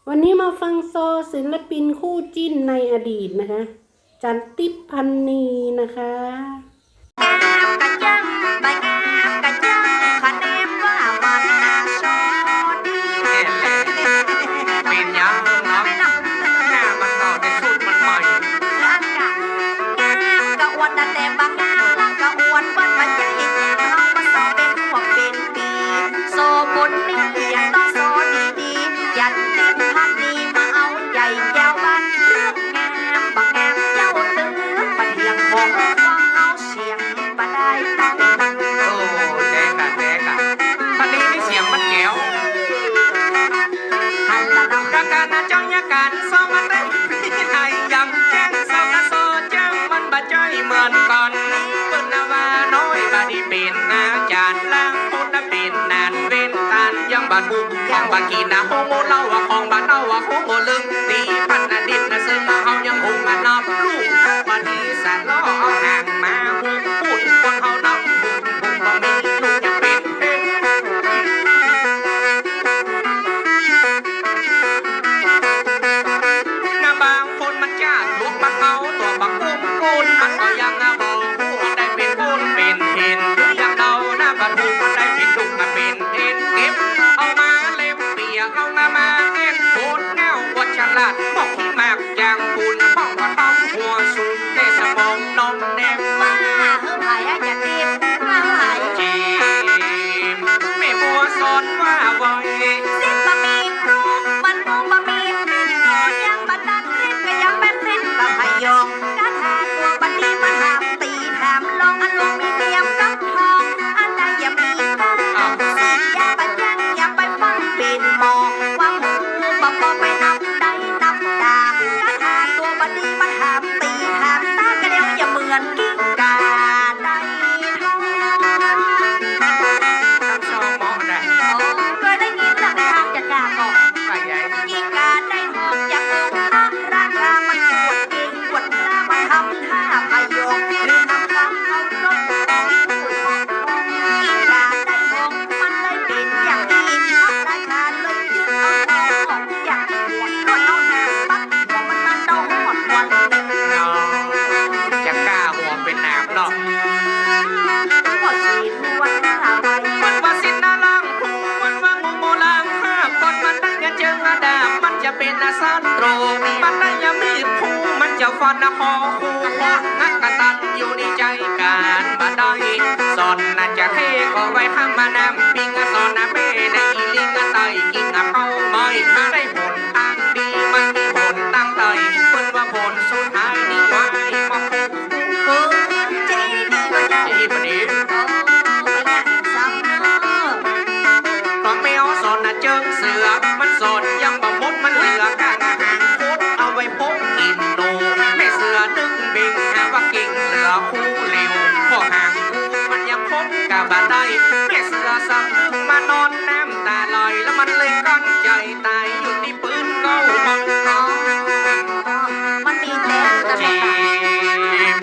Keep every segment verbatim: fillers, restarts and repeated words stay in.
วันนี้มาฟังซอศิลปินคู่จิ้นในอดีตนะคะ จันทิพย์ พรรณีนะคะ กะยัง บ่งามกะยัง คะแนนว่ามันน่าชอดี เป๋นหยังเนาะ หน้ามันเก่าแต่ชุดมันใหม่ อันกะ งามกะอวด แต่บ่งามกะอวด มันบ่ใจ้ เฮามาซอเป๋นหัวเป๋น ปี ซอบุญนี่เปียงต้องซอดีๆ จันทิพย์ พรรณีมาเอาใจ๋เจ้าบ้าน เรื่องงามบ่งามเจ้าตื้อ บ่เถียงขอฟังเอาเสียงบ่ได้ โอ้ แจ๋กะ แจ๋กะ พรรณีนี่เสียงมันแจ๋ว หันละเนาะ กะกะนะเจ้า ยะกาดซอมาเต้น ไอ้ยำแจ้งซอกะซอเจิง มันบ่ใจ้เหมือนก่อน เปิ้นน่ะว่าน้อยบ่ดีเป๋นอาจ๋ารย์ ลางคนน่ะเป๋นนานเว้นตาน ยังบ่ฮู้ของบ่กิ๋นนะ ฮู้บ่เหล้าอะ ของบ่เน่าอะ ฮู้บ่ลึง ตี้ปันอดีตน่ะ ซึ่งเฮายังฮู้มานับ ลูกบ่ดีสะเลาะเอาห่างมา ฮู้พูดคนเฮานับ ฮู้บ่มีลูกยังเป๋น นะบางคนมันจ้าดลูกมันเอาตั๋วบักกุ้มกุน มันก็ยังบ่ฮู้ได้เป๋นบุญเป๋นศีล อย่างเฮานะบ่ฮู้ได้เป๋นลูกมาเป๋นเอ็น เก็บเอามาเล่มเปียก เอามามาเอ็นโคตรเงา บ่ฉลาด หมอกขี้หมากจางปูน ห้องก็ต้องหัวสูง แต่สมองนอนแนม มาหื้อไผอะ จันทิพย์ มาหื้อไผ จีบ แม่บัวสอนว่าไว้ ศิลป์บ่มีครู มันคงบ่มี ยังบ่ตัดเล่น ก็ยังแปดสิบก็พยอง กะถาตั๋วบ่ดีมาห้ามตี้ห้ามลอง อันลูกมีเมียกับทอง อันใดอย่ามีกัน อ้าว สิอย่าไปยัง อย่าไปฟังเป๋นหมอ ความฮู้บ่พอไปนับได้นับตา กะถาตั๋วบ่ดีมาห้ามตี้ห้ามตา กะเดี๋ยวอย่าเหมือนกิ้งก่าได้ ซอเหมาะนะ อ๋อ เกยได้ยินเรื่องนิทานจักกาก่อ ว่าไง กิ้งก่าได้หอกจากองค์พระราชา มันกวดเก่งกวดกล้า มันทำท่าพยอง ลืมนำความเคารพของผู้ปกครอง กิ้งก่าได้หอก มันเลยเป๋นอย่างนี้ พระราชาเลยยึดเอาหอก อยากจะบวชก็เอาหนามปักหัวมัน มันเดาหอดวันหนึ่ง เนาะ จะกล้าหัวเป๋นหนามเนาะ ก็สินว่าอะไร มันว่าสินนะล้างครู มันว่างูโมล้างคาบ ก่อนมันได้เจิงอาดาบ มันจะเป๋นอาศัตรู มันได้ยามีดครู มันจะฟันคอครู อันละ นักกตัญญูนี่ใจ้ก๋านบ่ได้ สอนน่ะจะเทก็ไว้ข้างแม่น้ำปิง สอนน่ะแม่ในอีลิงใต้กิ่งเผาไม้ ได้ผลตางดี มันมีผลตางใต้ เปิ้นว่าผลสุดท้ายนี่ไว้มาพบ เออ เจ๊ดีกว่าเจ้า เจ๊ดีกว่านี้ อ๋อ ไปงานซ้ำเนาะ ต๋อนแม่สอนน่ะเจิงเสือ มันสอนยังบ่หมด มันเหลือก้างหางคด เอาไว้ปกกิ๋นหนู แม่เสือนึ่งเบ่ง หาว่าเก่งเหลือครูหลิว เพราะหางครูมันยังคดกะบ่ได้ แม่เสือสะอึ้งมานอนน้ำต๋าไหล แล้วมันเลยกั้นใจ๋ต๋ายอยู่ตี้ ปืนเก้าเมือง อ๋อ มันมีแต่ จีบ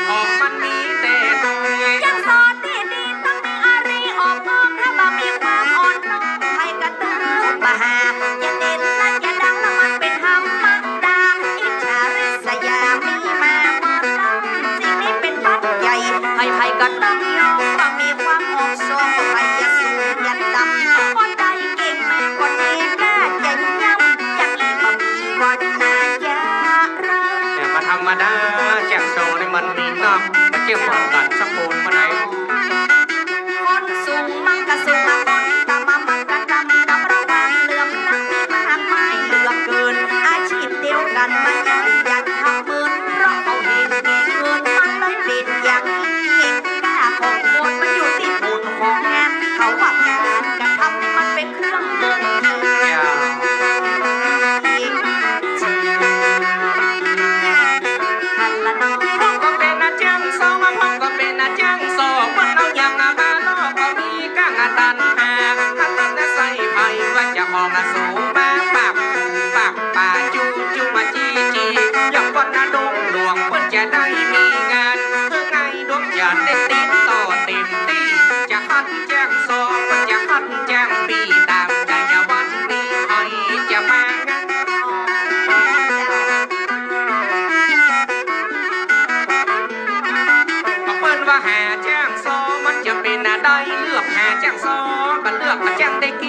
ออกมันมีแต่หอย ยังสอนตี้ดี ต้องมีอารี ออกอ้อม ถ้าบ่มีความอ่อนน้อม ใผก็ตึงบ่หา จะเด่นและจะดัง แล้วมันเป๋นธรรมดา อิจฉาริษยามีมาเมื่อตั้ง สิ่งนี้เป๋นปัจจัย ใผๆก็ต้องยอม บ่มีความอ่อนซ้อม ใผอย่าสูงอย่าต่ำ คนใดเก่งมาก็ดี น่าจะย่ำ อย่างนี้บ่มีวันน่าจะรอด เนี่ย มันธรรมดา แจ้งซอนี่มันมีนัก มาเกี่ยวข้องกั๋นสักคนมาไหน คนสูงมันก็สูง คนต่ำมันก็ต่ำ กับระหว่างเหลื่อมล้ำมีมากมายเหลือเกิน อาชีพเดียวกั๋นมันยังอยากทำเหมือน เพราะเขาเห็นมีเงิน มันเลยเป๋นอย่างนี้ ค่าของคนมันอยู่ตี้ผลของงาน เขาว่าก๋านกระทำนี่มันเป๋นเครื่องบ่งบอก หันละเนาะ พ่องก็เป๋นอาเจิงซอ พ่องก็เป๋นอาเจิงซอ เปิ้นเอาหยังมาล้อก็มีก้างตัณหา ตัณหาใส่ใผว่าจะออกมาสู่มาปากปากป่า จู้จู้มาจี้จี้ อย่างคนหน้าดงหลวง เปิ้นจะได้มีงาน เพื่อไงดวงจันทร์ได้ติดต่อเต็มตี้ จะคัดแจ้งซอ เปิ้นจะคัดแจ้งปี้ ต๋ามใจ๋วันนี้ ใผจะมางาน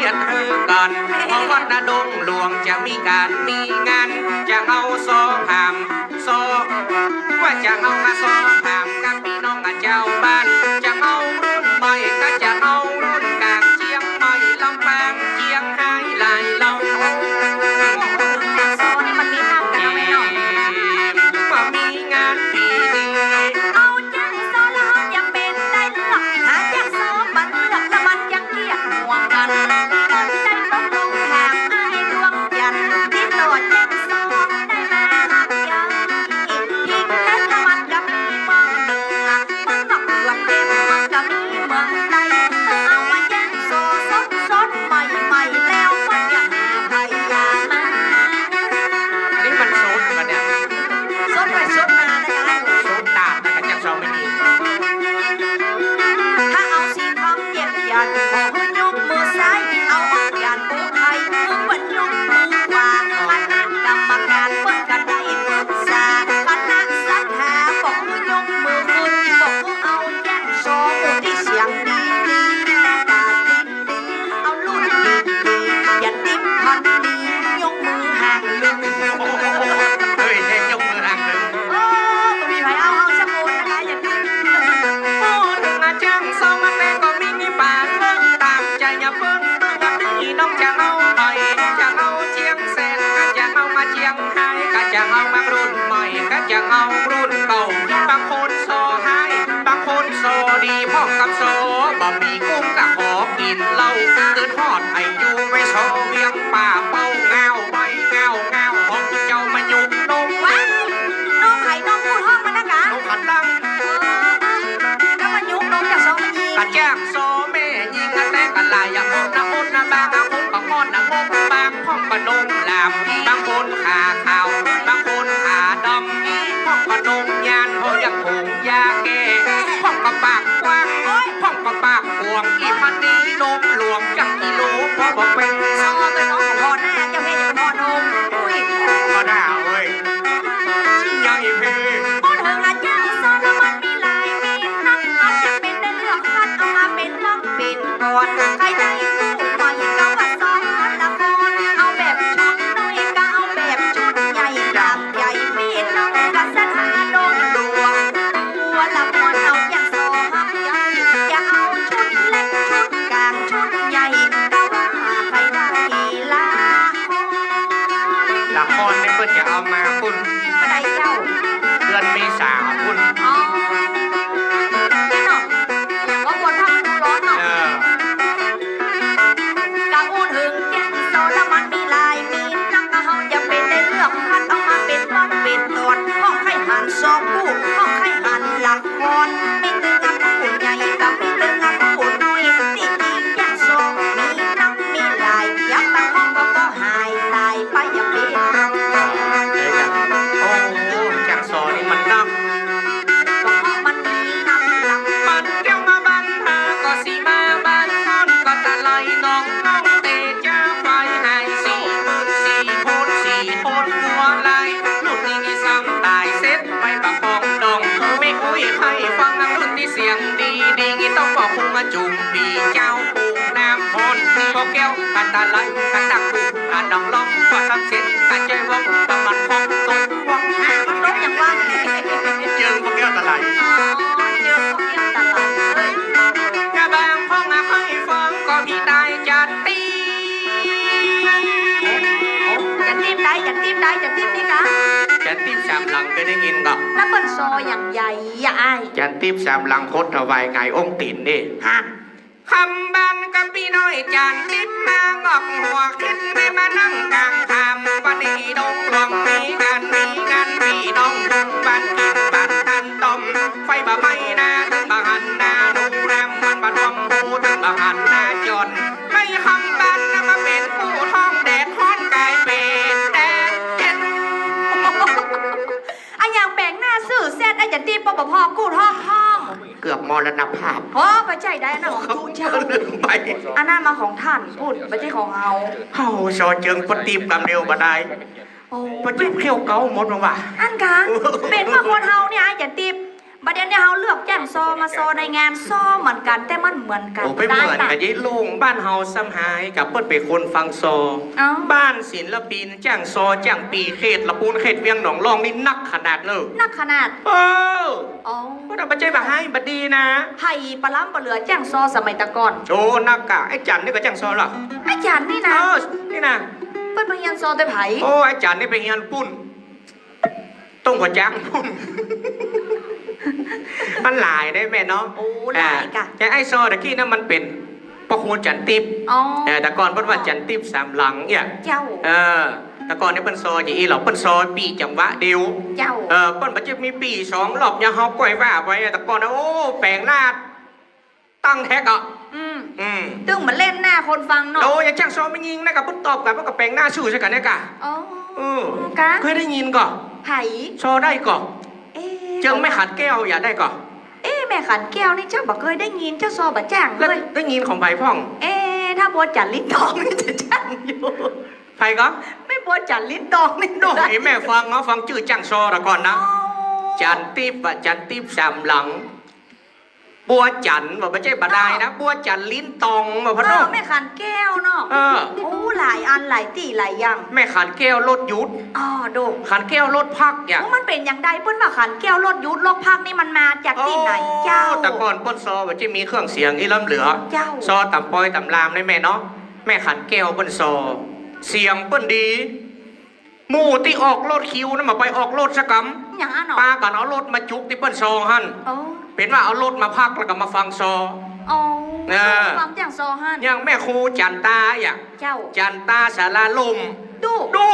เตียนหื้อก่อน เพราะวัดนาดงหลวงจะมีก๋านมีงาน จะเอาซอผาม ซอ ว่าจะเอามาซอผามกับปี้น้องอะเจ้าบ้าน จะเอารุ่นใหม่ก็จะเอารุ่นก๋าง เจียงใหม่ ลำปาง เจียงฮาย หลายเหล่า ซอนี่มันมีห้ามกั๋นเอาไว้เนาะ ว่ามีงานปีนี้ เอา แจ้งซอแล้วเฮาจะเป๋นได้เลือก หาแจ้งซอบ่เลือกแล้วมันจะเกลียดหัวกั๋น ตี้หล่อนได้ตกลงหาอ้ายดวงจันทร์ ติดต่อแจ้งซอได้มาหักใจ๋ ตี้แคนาดากับเมืองเหนือ เมืองนอกเมืองเต็มมันก็มีเมืองใต้ เอามาแจ้งซอสดๆ ใหม่ๆ แล้วมันจะหาใผอย่ามา อันนี้มันสดปะเนี่ย สดไปสดมานะคะ สดตามนะ แจ้งซอไม่ดี ถ้าเอาสีคำเจ็ดหยัน ขอหื้อยกมือซ้าย เอาออกหยันกู้ไพ หื้อเปิ้นยกมือขวา คณะกรรมการเปิ้นก็ได้ปรึกษา คณะศรัทธาบอกหื้อยกมือขึ้น บอกหื้อเอาแจ้งซอตี้เสียงดีๆ และต๋าดีๆ เอารุ่นดีๆ หยันติ๊บพันดี ยกมือห้างลึก เฮ้ย แจ้งยกมือห้างลึก โอ้ บ่มีใผเอา เอาสักคนนะคะ หยันติ๊บ พูดเถิงอาแจ้งซอมาแต่ก็มี มีป๋าเลิกต๋ามใจ๋ อย่าเปิ้นเปิ้นกับปี้น้องจะเอาใผ จะเอาเจียงแสน ก็จะเอามาเจียงฮาย ก็จะเอามารุ่นใหม่ ก็จะเอารุ่นเก่า บางคนซอฮาย บางคนซอดี พร้อมกับซอบะหมี่กุ้งก็ขอกิ๋นเหล้า เกิดฮอดไอ้อยู่ไปซอเวียงป่าเป้า เงาใบเงาเงา ของเจ้ามายุกนก ว้าย นกไผ นกฮูกฮ้องมันนะกะ นกขันตัง เออ แล้วมายุกนกจากซอแม่ญิง กะแจ้งซอแม่ ยิงกันแต่กันหลาย อย่าอดนะอดนะ บางคนก็อ่อนนะงก บางพ่องก็นมหลาม บางคนขาขาว บางคนขาดำ พ่องก็นมยาน พ่องยังผงยาแก้ พ่องก็ปากกว้าง พ่องก็ปากกว้าง อีพันนี้นมหลวงจังกิโล พอบอกเป็น ซอตัวน้องของพ่อหน้า เจ้าแม่ยังพ่อนม อุ้ย พ่อหน้าเว้ย ยังอีกเพลง พูดเถิงอาแจ้งซอแล้วมันมีหลายมีนัก เอาจะเป๋นได้เลือกคัด เอามาเป๋นวักเป๋นต๋อน ใผได้คู่ใหม่ก็ว่าซอละคร เอาแบบชุดน้อยก็เอาแบบชุดใหญ่ หลากใหญ่ ปี้น้องก็ศรัทธาลงหลวง หัวละมวลเอาแจ้งซอฮับใหญ่ จะเอาชุดเล็กชุดก๋างชุดใหญ่ ก็ว่าใผได้ละคร ละครนี่เปิ้นจะเอามาปุ้น บ่ได้เจ้า เดือนเมษาปุ้น อ๋อ นี่เนาะ อย่างว่าบนภาคภูร้อนเนาะ เออ กะอู้เถิงแจ้งซอแล้วมันมีหลายมีนัก เฮาจะเป๋นได้เลือกคัด เอามาเป๋นวักเป๋นต๋อน ห้องใค่หันซอกู้ ห้องใค่หันละคร มีตึงอะกู้ใหญ่กับมีตึงอะกู้น้อย ตี้จริงแจ้งซอมีนักมีหลาย เสียงบางห้องก็ ก็หายตายไปอย่างนี้ อ่า เดี๋ยวจะ โอ้ แจ้งซอนี่มันนัก ก็เพราะมันมีนำหลัก มันเที่ยวมาบ้านเฮาก็สิมาบ้านโน้น ก็ตะไลน้องน้องเต๋ เจ้าไปหายสี่หมื่นสี่คน สี่คนหัวไหล่ รุ่นนี้มีซ้ำต๋ายเสร็จไปปะกองดอง ไม่คุยใครฟังรุ่นนี้เสียงดีดี ต้องบอกครูมาจุ่มปีเจ้า ปูน้ำฮ้อน พอแก้ว อันตะไล อันดักปู อันดองลอง พอทำเสร็จ อันใจวง ประมาณของตกวง อ่ะ มันตกอย่างว่า เจิงพอแก้วตะไล อ๋อ เจิงพอแก้วตะไล เอ้ย กะบางพ่องอะค่อยฟัง ก็มีต๋ายจันติ๊บ จันติ๊บได้ จันติ๊บได้ จันติ๊บนี่กะ จันติ๊บสามหลังเกยได้ยินก่อ แล้วเปิ้นซออย่างใหญ่อะอ้าย จันติ๊บสามหลัง คดถวายหงายองค์ตี๋นนี่ ฮะ คำบ้านกับปี้น้อย จันติ๊บมางอกหัวขึ้น ได้มานั่งกลางคำ วันนี้ดงหลวงมีงาน มีงานปี้น้องดงบ้านกิ๋นบ้านตันต้ม ไฟบ่ไหม้นา ถึงบ่หันนาดูน้ำ มันบ่ท่วมหู ถึงบ่หันนาจน ไม่คำบ้านนะ มาเป๋นกู้ท้องแดดฮ้อน ก๋ายเป๋นแดดเย็น อะหยังแป๋งหน้าซื่อแซ่ด อะหยังตี้ ปปภ กู้ท้องฮ้อง เกือบมรณภาพ โอ้ บ่ใจ้ได้นะ ของตุ๊เจ้า ไป อันนั้นมาของต้านปุ้น บ่ใจ้ของเฮา เฮาซอเจิงปะติ๊บกำเดียวบ่ได้ โอ้ ปะติ๊บเขี้ยวเกาหมดแล้วว่ะ อั้นกา เป๋นว่าคนเฮาเนี่ย อะหยังตี้ บัดเดี๋ยวนี้เฮาเลือกจ้างซอมาซอในงานซอเหมือนกั๋น แต่มันเหมือนกั๋น โอ้ บ่เหมือนกั๋น ได้น่ะ เย้ยโล่ง บ้านเฮาซ้ำหาย กะเปิ้นเป๋นคนฟังซอ เอ้า บ้านศิลปินจ้างซอ จ้างปี่ เขตละปูน เขตเวียงหนองล่องนี่นักขนาดเลย นักขนาด เออ อ๋อ เปิ้นบ่ใจ้บ่าฮ้ายบ่ดีนะ ไผปะล้ำปะเหลือจ้างซอสมัยตะก่อน โอ้ นักก่ะ ไอ้จันนี่ก็จ้างซอเหรอ ไอ้จันนี่นะ เออ นี่นะ เปิ้นไปเฮียนซอแต่ไผ โอ้ ไอ้จันนี่ไปเฮียนปู้น ตรงหัวจ๊างปู้น มันหลายเด้แม่เนาะ โอ้ หลายก่ะ อ่า แต่ไอ้ซอตะกี้นั้นมันเป๋นป้อครูจันติ๊บ อ๋อ เออ แต่ก่อนเปิ้นว่าจันติ๊บสามหลังเนี่ย เจ้า เออ แต่ก่อนนี่เปิ้นซออย่างอี้หรอ เปิ้นซอปี่จังหวะเดียว เจ้า เออ เปิ้นบ่ใจ้มีปี่สองรอบอย่างเฮาก้อยว่าไป แต่ก่อนนะ โอ้ แป๋งหน้า ตั้งแต๊กอะ อืม อืม ตึงมาเล่นหน้าคนฟังเนาะ โอ้ อย่างจ้างซอแม่ญิงนะกะ เปิ้นตอบกั๋น เปิ้นก็แป๋งหน้าซื่อใส่กั๋นเนี่ยก่ะ อ๋อ เออ ก่ะ เกยได้ยินก่อ ไผ ซอได้ก่อ เอ๊ะ เจิงแม่ขันแก้วอยากได้ก่อ เอ๊ะ แม่ขันแก้วนี่เจ้าบ่เกยได้ยิน เจ้าซอบ่จ้างเลย ได้ยินของไผพ่อง เอ๊ะ ถ้าบัวจันทร์ลิ้นตองนี่จะจ้างอยู่ ไผก่อ แม่บัวจันทร์ลิ้นตองนี่ โอ้ ไอ้แม่ฟังเนาะ ฟังจื้อจ้างซอตะก่อนนะ อ๋อ จันติ๊บอะ จันติ๊บสามหลัง บัวจันทร์ บ่ใจ้บ่ได้นะ บัวจันทร์ลิ้นตอง บ่พะเนาะ เออ แม่ขันแก้วเนาะ เออ โอ้ หลายอันหลายตี้หลายอย่าง แม่ขันแก้วรถหยุด อ๋อ โด ขันแก้วรถพักเนี่ย โอ้ มันเป๋นอย่างใด เปิ้นว่าขันแก้วรถหยุด รถพักนี่มันมาจากตี้ไหนเจ้า โอ้ แต่ก่อนเปิ้นซอบ่ใจ้มีเครื่องเสียงอี้ล้ำเหลือ เจ้า ซอต๋ำปอยต๋ำลามนี่แม่เนาะ แม่ขันแก้วเปิ้นซอ เสียงเปิ้นดี หมู่ตี้ออกรถคิวนั้นบ่ไปออกรถสักกำ อย่างอั้นเหรอ ปากั๋นเอารถมาจุกตี้เปิ้นซอหั้น อ๋อ เป๋นว่าเอารถมาพักแล้วก็มาฟังซอ อ๋อ เออ ฟังจ้างซอหั้น อย่างแม่ครูจันตาอะ เจ้า จันตาศาลาล่ม ดู ดู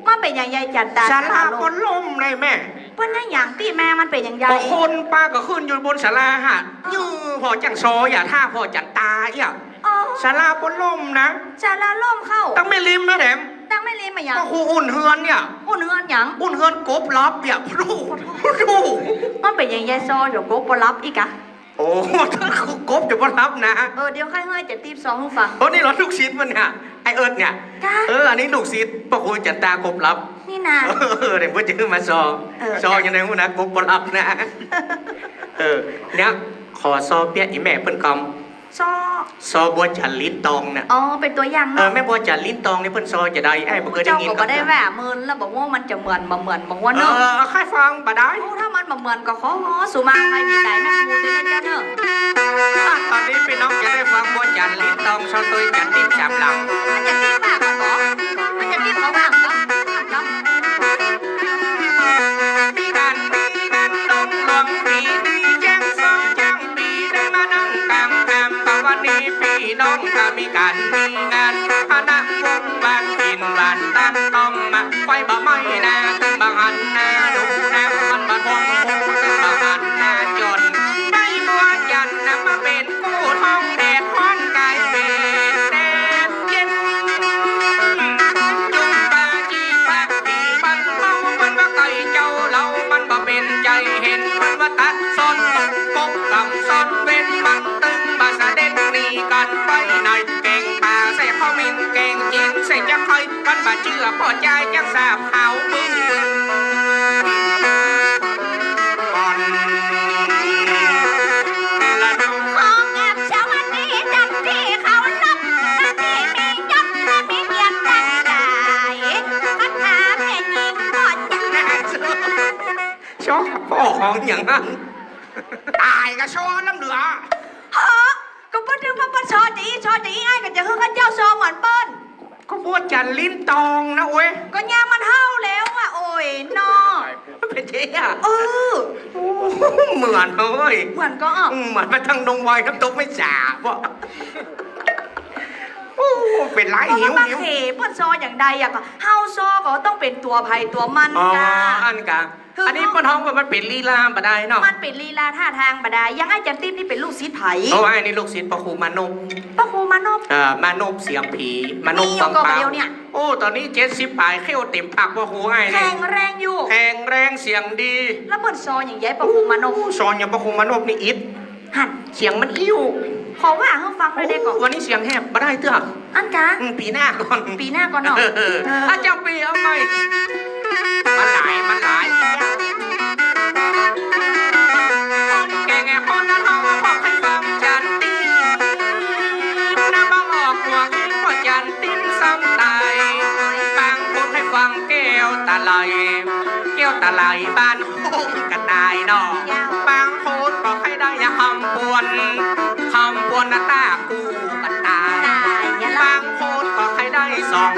มันเป๋นอย่างใดจันตา ศาลา ศาลาล่ม เปิ้นล่มเลยแม่ เปิ้นได้อย่างตี้แม่ มันเป๋นอย่างใด บางคนปาก็ขึ้นอยู่บนศาลาฮะ เออ ยื้อผ่อจ้างซออะ ถ้าผ่อจันตาอะ อ๋อ ศาลาเปิ้นล่มนะ ศาลาล่มเข้า ตังแม่ริมนะแถม ตังแม่ริมอะหยัง ป้อครูอุ่นเฮือนเนี่ย อุ่นเฮือนหยัง อุ่นเฮือนกบหลับเนี่ย ดู ดู มันเป๋นอย่างใดซอ เดี๋ยวกบบ่หลับอีกอะ โอ้ กบจะบ่หลับนะ เออ เดี๋ยวใค่เฮือจันติ๊บซอหื้อฟัง โอ้ นี่เหรอลูกศิษย์มันเนี่ย ไอ้เอิร์ธเนี่ย จ้ะ เออ อันนี้ลูกศิษย์ป้อครูจันตากบหลับ นี่นะ เออ เดี๋ยวเปิ้นจะหื้อมาซอ เออ ซออย่างใดฮู้นะ กบบ่หลับนะ เออ เนี่ย ขอซอเปียะอี่แม่เปิ้นกำ ซอ ซอบัวจันทร์ลิ้นตองน่ะ อ๋อ เป๋นตั๋วอย่างเนาะ เออ แม่บัวจันทร์ลิ้นตองนี่เปิ้นซอจะใด อ้ายบ่เกยได้ยิน เจ้าก็บ่ได้ว่าเมินแล้ว บ่ว่ามันจะเหมือนบ่เหมือน บ่ว่าเนาะ เออ ใค่ฟังบ่ได้ โอ้ ถ้ามันบ่เหมือนก็ขอสูมาอภัยในใจ๋แม่ครูด้วยนะเจ้าเนาะ อ่ะ ต๋อนนี้ปี้น้องจะได้ฟังบัวจันทร์ลิ้นตอง ซอตวยจันติ๊บสามหลัง มันจะติ๊บปากกันบ่ มันจะติ๊บเขาบ้างเนาะ มีกั๋น มีกั๋น ดงหลวงปี๋ มีแจ้งซอแจ้งปี๋ ได้มานั่งกลางแคมป์ วันนี้ปี้น้องก็มีกั๋น มีงาน คณะวงบ้านถิ่นบ้านตันต้องมา ไฟบ่ไหม้นา บ่หันหน้าดูนา มันบ่ทน บ่หันหน้าจน ได้บัวจันทร์นะมาเป๋น กู้ท้องแดดฮ้อนกายเป๋นแดดเย็น จุ่มปาจี้ปากผีมันเมา มันว่าใก้เจ้าเหล่า มันบ่เป๋นใจ๋เห็น มันว่าตัดซ่อนปกกำซ่อนเว้น มันตึงบ่เสด็จหนีกั๋นไปไหน แก๋งป๋าใส่ข้าวเหม็น แก๋งเจียนใส่จักไข่ มันบ่เจื้อป้อจายจักสาบขาวบึ้ง ขอแอบสวัสดีจันทร์ตี้เคารพ ตี้มียศและมีเกียรติตั้งหลาย คันถามแม่ญิงก็จะ ซอป้อของอย่างนั้น ต๋ายกะซอล้ำเหลือ เฮ้อ ก็เปิ้นถือว่าเปิ้นซอจะอี้ซอจะอี้ อ้ายก็จะหื้อข้าเจ้าซอเหมือนเปิ้น ก็บัวจันทร์ลิ้นตองนะเว้ย ก็ยามมันเฒ่าแล้วอะ โอ๊ยเนาะ เป๋นเจ๊อะ เออ โอ้ เหมือนเว้ย เหมือนก็อ่ะ อืม เหมือนมาทางดงไวน้ำตกแม่สาบ่ะ โอ้ เป๋นไร ก็ หิว มา หิว เขเปิ้นซออย่างใดอะ ก็เฮาซอก็ต้องเป๋นตั๋วไผตั๋วมัน อ๋อ กะ อันกะ คือ อันนี้เปิ้นฮ้องว่ามันเป๋นลีลาบ่ได้เนาะ มันเป๋นลีลาท่าตางบ่ได้ อย่างอ้ายจันติ๊บนี่เป๋นลูกศิษย์ไผ โอ้ อ้ายนี่ลูกศิษย์ป้อครูมานพ ป้อครูมานพ เอ่อ มานพเสียงผี มานพ มีอยู่ก่อ วังปาว เดียวเนี่ย โอ้ ต๋อนนี้เจ็ดสิบป๋าย เขี้ยวเต๋มปากป้อครูอ้ายนี่ แข็งแรงอยู่ แข็งแรงเสียงดี แล้วเปิ้นซออย่างใดป้อครูมานพ โอ้ ซออย่างป้อครูมานพนี่อิด หั้น เสียงมันอิ้ว ขอว่าหื้อฟังหน่อยได้ก่อ วันนี้เสียงแหบบ่ได้เตื้อ อันกะ อืม ปี๋หน้าก่อน ปี๋หน้าก่อนเนาะ เออ เออ อาจารย์ปี๋เอาใหม่ มันหลาย มันหลาย ตะไล เกี้ยวตะไลบ้านทุ่งกระต่ายเนาะ บางคนก็ใค่ได้คำปวน คำปวนนะตากูกระต่าย บางคนก็ใค่ได้สอง